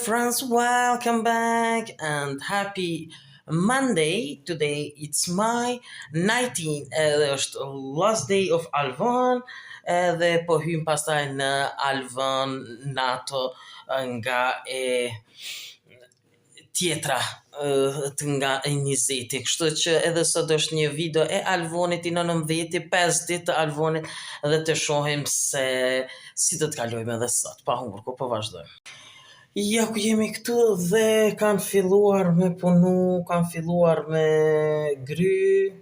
friends, welcome back and happy Monday. Today it's my 19 edhe është last day of Alvan edhe po hym pastaj në Alvan NATO nga e tjetra të nga e 20 kështu që edhe sot është një video e Alvonit i 19 5 ditë të Alvonit dhe të shohim se si do të kalojmë edhe sot pa humbur ku po vazhdojmë. Ja ku jemi këtu dhe kanë filluar me punu, kanë filluar me gry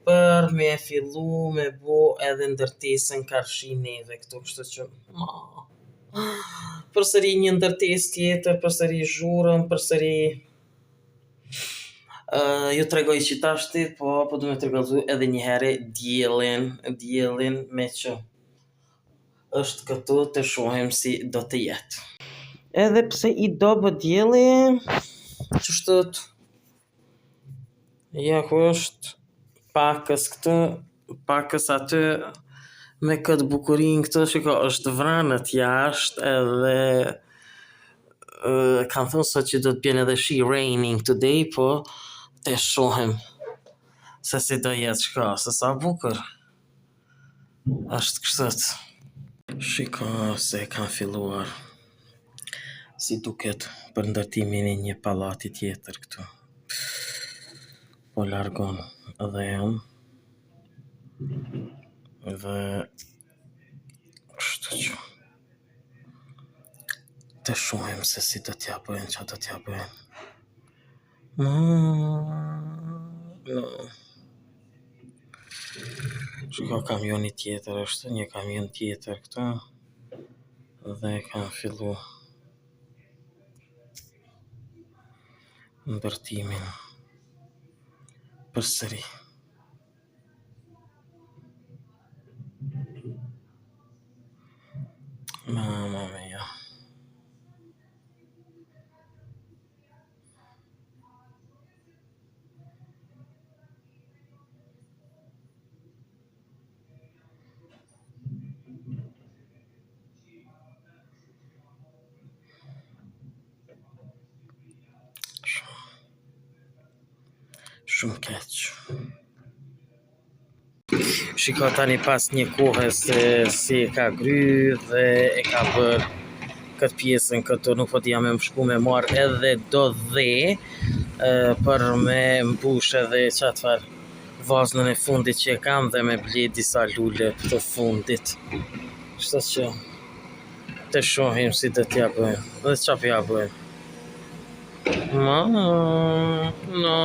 për me fillu me bo edhe ndërtesën karshi neve këtu, kështu që ma. Përsëri një ndërtesë tjetër, përsëri zhurëm, përsëri uh, ju tregoj që tashti, po po du me të edhe një herë diellin, diellin me që është këtu të shohim si do të jetë. Edhe pse i dobët dielli, qështu ja ku është pakës këtu, pakës aty, me këtë bukurin këtu, shiko, është vranët jashtë edhe uh, kanë thënë sot që do të bjen edhe shi raining today, po të shohim se si do jetë shka, se sa bukur është kështu. Shiko se kanë filluar si duket për ndërtimin e një pallati tjetër këtu. Po largon dheun dhe kështu që të shohim se si do t'ja bëjnë, që do t'ja bëjnë. Mm, no. Shiko kamioni tjetër është, një kamion tjetër këtu dhe kanë fillu ndërtimin përsëri. Mamma mia. Shumë, shumë keq. Shiko tani pas një kohe se si e ka gry dhe e ka bërë këtë pjesën këtu, nuk po t'ja me më shku me marrë edhe do dhe e, për me mbush edhe qatë farë vaznën e fundit që e kam dhe me ble disa lule të fundit. Kështu që të shohim si do t'ja bëjmë dhe qa po ja bëjmë. Ma, no.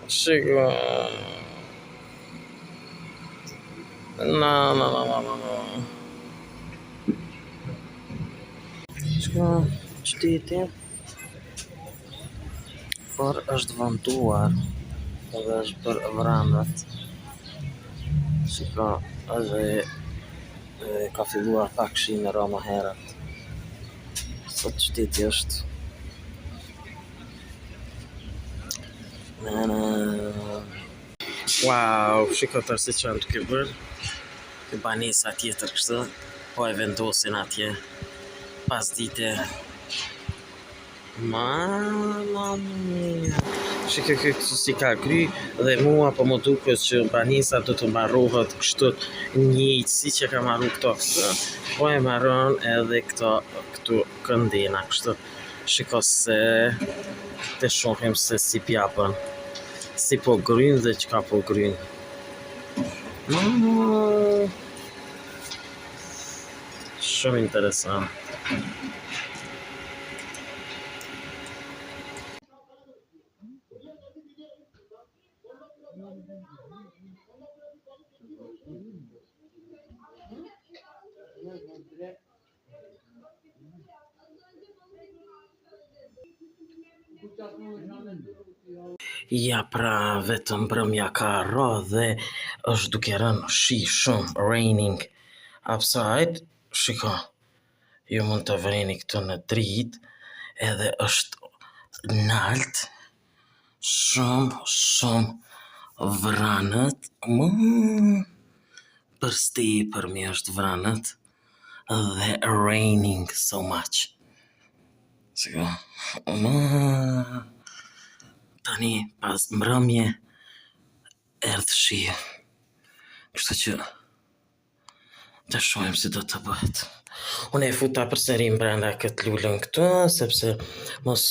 Shiko. No, no, no, no, no, no. Shiko, qyteti, por është vontuar edhe është bërë vranët. Shiko, edhe e, ka filluar pak shi me ra më herët. Sot qyteti është Na, na. Wow, shiko tash si që janë duke bërë. Kjo banesa tjetër kështu, po e vendosin atje pas dite. Mama mia. Shiko kjo këtu si ka kry dhe mua po më duket që banesa do të mbarohet kështu njëjtë si që ka marru këto këtu, po e marron edhe këto këtu këndena kështu. Shiko se të shohim se si pja bën. Si po gryn dhe çka po gryn. Mama. Shumë interesant. Ja pra, vetëm mbrëmja ka ra dhe është duke rënë shi shumë, raining outside. Shiko, ju mund të vreni këtu në dritë, edhe është nalt, shumë, shumë vranët, më për stepër mi është vranët. Dhe raining so much. Shiko. Ma tani pas mbrëmje erdh shiu. Kështu që të shohim si do të bëhet. Unë e futa përsëri brenda këtë lulën këtu, sepse mos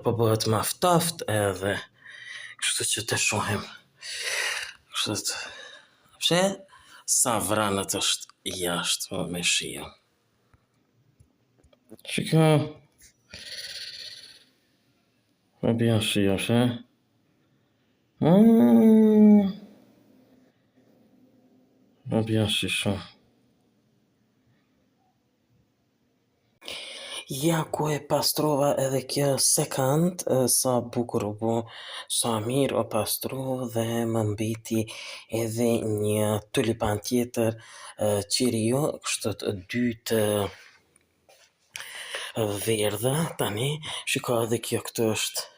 po bëhet ma ftoft edhe kështu që të shohim. Kështu të... Pse? Sa vranët është jashtë po, me shiu. Shiko. Po bjen shiu, she? Mm. Po bjen shi shumë. Ja ku e pastrova edhe kjo second, sa bukur u bo, sa mirë u pastru dhe më mbeti edhe një tulipan tjetër qiriu, kështu të dy të verdha tani. Shiko edhe kjo këtu është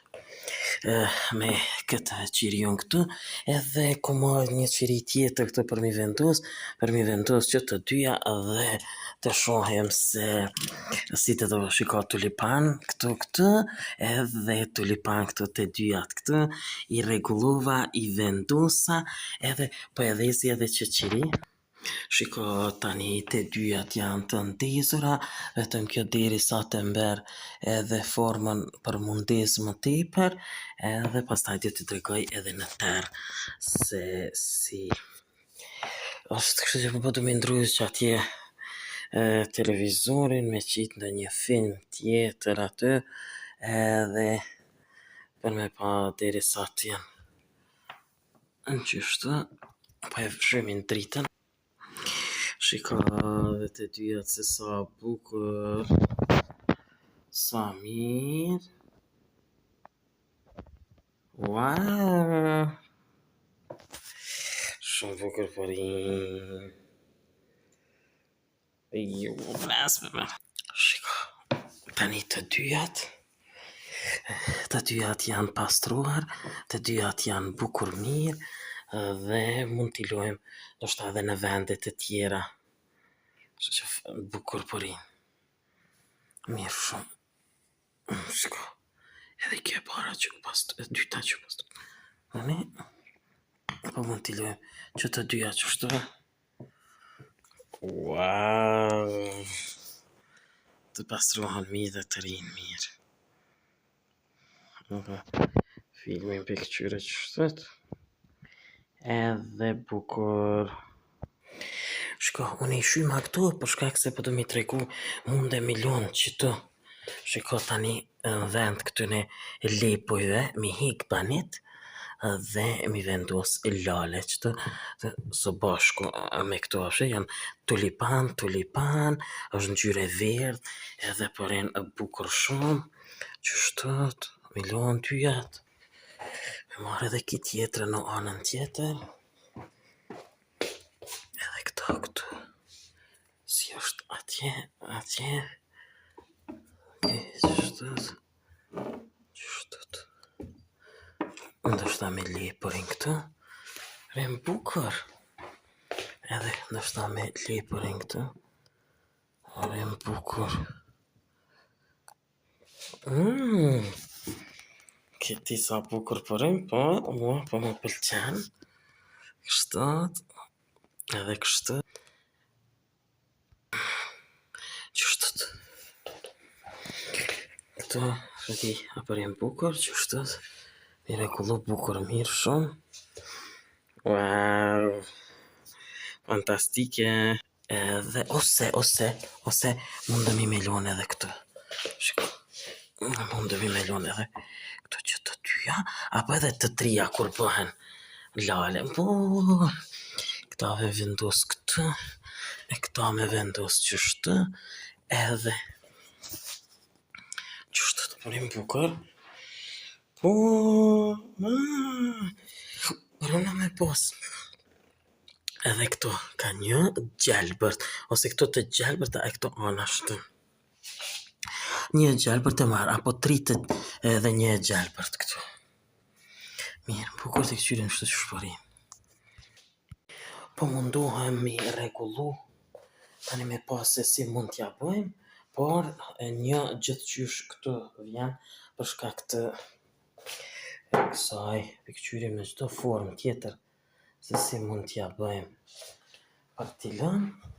me këtë qiriun këtu, edhe ku marrë një qiri tjetër këtu për mi vendos, për mi vendos që të dyja dhe të shohim se si të do shiko tulipan këtu këtu edhe tulipan këtu të dyjat këtu i rregullova, i vendosa edhe po e dhezi edhe që qiri. Shiko tani të dyjat janë të ndezura, vetëm kjo deri sa të mber edhe formën për mu ndez më tepër, edhe pastaj do të tregoj edhe në terr se si është. Kështu që po du me ndrru që atje televizorin me qitë në një film tjetër aty edhe për me pa deri sa të jenë në qështu, po e fshymin dritën. Shiko edhe të dyjat se sa bukur, sa mirë. Wow! Shumë bukur po rin. Jo, mes me me. Shiko, tani të dyjat, të dyjat janë pastruar, të dyjat janë bukur mirë dhe mund t'i lojmë ndoshta edhe në vende të tjera. Kështu që bukur po rin. Mirë shumë. Shiko, edhe kjo e para që u pastru, e dyta që u pastru. Tani, po mund t'i lojmë që të dyja qështu. Wow! Të pastrohen mirë dhe të rinë mirë. Edhe filmin për këqyre qështu. Edhe bukur. Shiko, unë i shyma këtu për shkak se po du mi tregu munde mi lonë qëtu. Shiko tani në vend këtyne lepujve mi hik banit dhe mi vendos lale qëtu së bashku me këto afshe janë tulipan, tulipan, është ngjyrë e verdhë edhe po rin bukur shumë. Qështu, mi lonë dyjat. Me marrë edhe ki tjetrën në anën tjetër. Edhe këto këtu. Si është atje, atje. Okej, qështu. Qështu. Ndoshta me lepurin këtu. Rin bukur. Edhe ndoshta me lepurin këtu. Rin bukur. Mm. Këti sa bukur po rin, po, mua po më pëlqen. Kështu, edhe kështu. Qështu. Këtu, e di, a po rin bukur, qështu. Mi rregullu bukur mirë shumë. Wow! Fantastike. Edhe ose ose ose mundemi me lon edhe këtu. Shiko. Mundemi me lon edhe këto që të dyja, apo edhe të trija kur bëhen lale. Po, këta me vendos këtu, e këta me vendos qështu, edhe qështu të bërim bukur. Po, ma, Rona me pos. Edhe këto ka një gjelbërt, ose këto të gjelbërta e këto anash të. Një gjelbërt e marr, apo tri të edhe një e gjelbërt këtu. Mirë, bukur të këqyrim kështu që shpërim. Po mundohem mi rregullu. Tani me pa se si mund t'ja bëjmë, por e një gjithqysh këtu vjen për shkak të kësaj, pikëqyrim në çdo formë tjetër se si mund t'ja bëjmë për t'i lënë.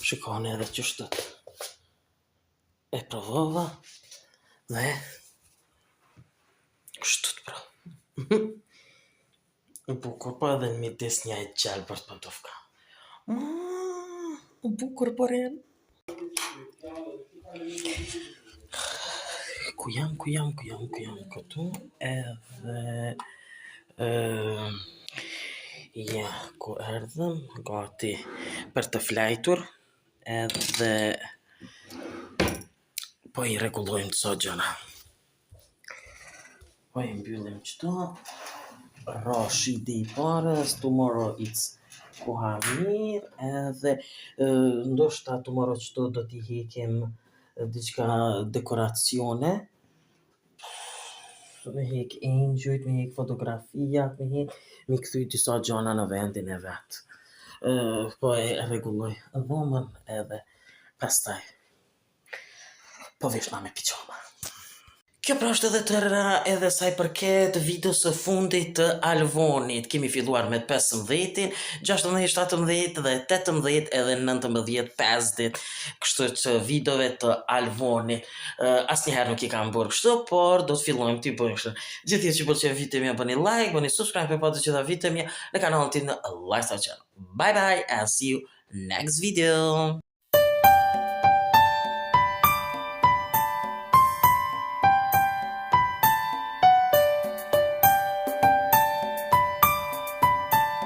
Shikoni edhe qështu e provova dhe kështu të pra. Bukur, po edhe në midis një e gjelbërt po dofka. Mm, bukur po ren. Ku jam, ku jam, ku jam, ku jam këtu edhe ë ja, ku erdhëm, gati për të flajtur edhe po i rregullojmë disa gjëra. Po i mbyllim qëto. Ra shi i parës, tomorrow it's koha mirë edhe e, ndoshta tomorrow qëto do t'i hekim diçka dekoracione, me hek engjujt, me hek fotografijat, me hek, me kthy disa gjana në vendin e vet. Ë, po e rregulloj dhomën edhe pastaj po veshna me pijama. Kjo pra është edhe tëra edhe sa i përket videos së fundit të Alvonit. Kemi filluar me 15-in, 16, 17 dhe 18 edhe 19, 5 dit. Kështu që videove të Alvonit. Uh, asnjëherë nuk i kam bërë kështu, por do të fillojmë t'i bëjmë kështu. Gjithë ju që pëlqen video mia, bëni like, bëni subscribe për pa të gjitha video mia në kanalin tim në Lifestyle Channel. Bye bye and see you next video.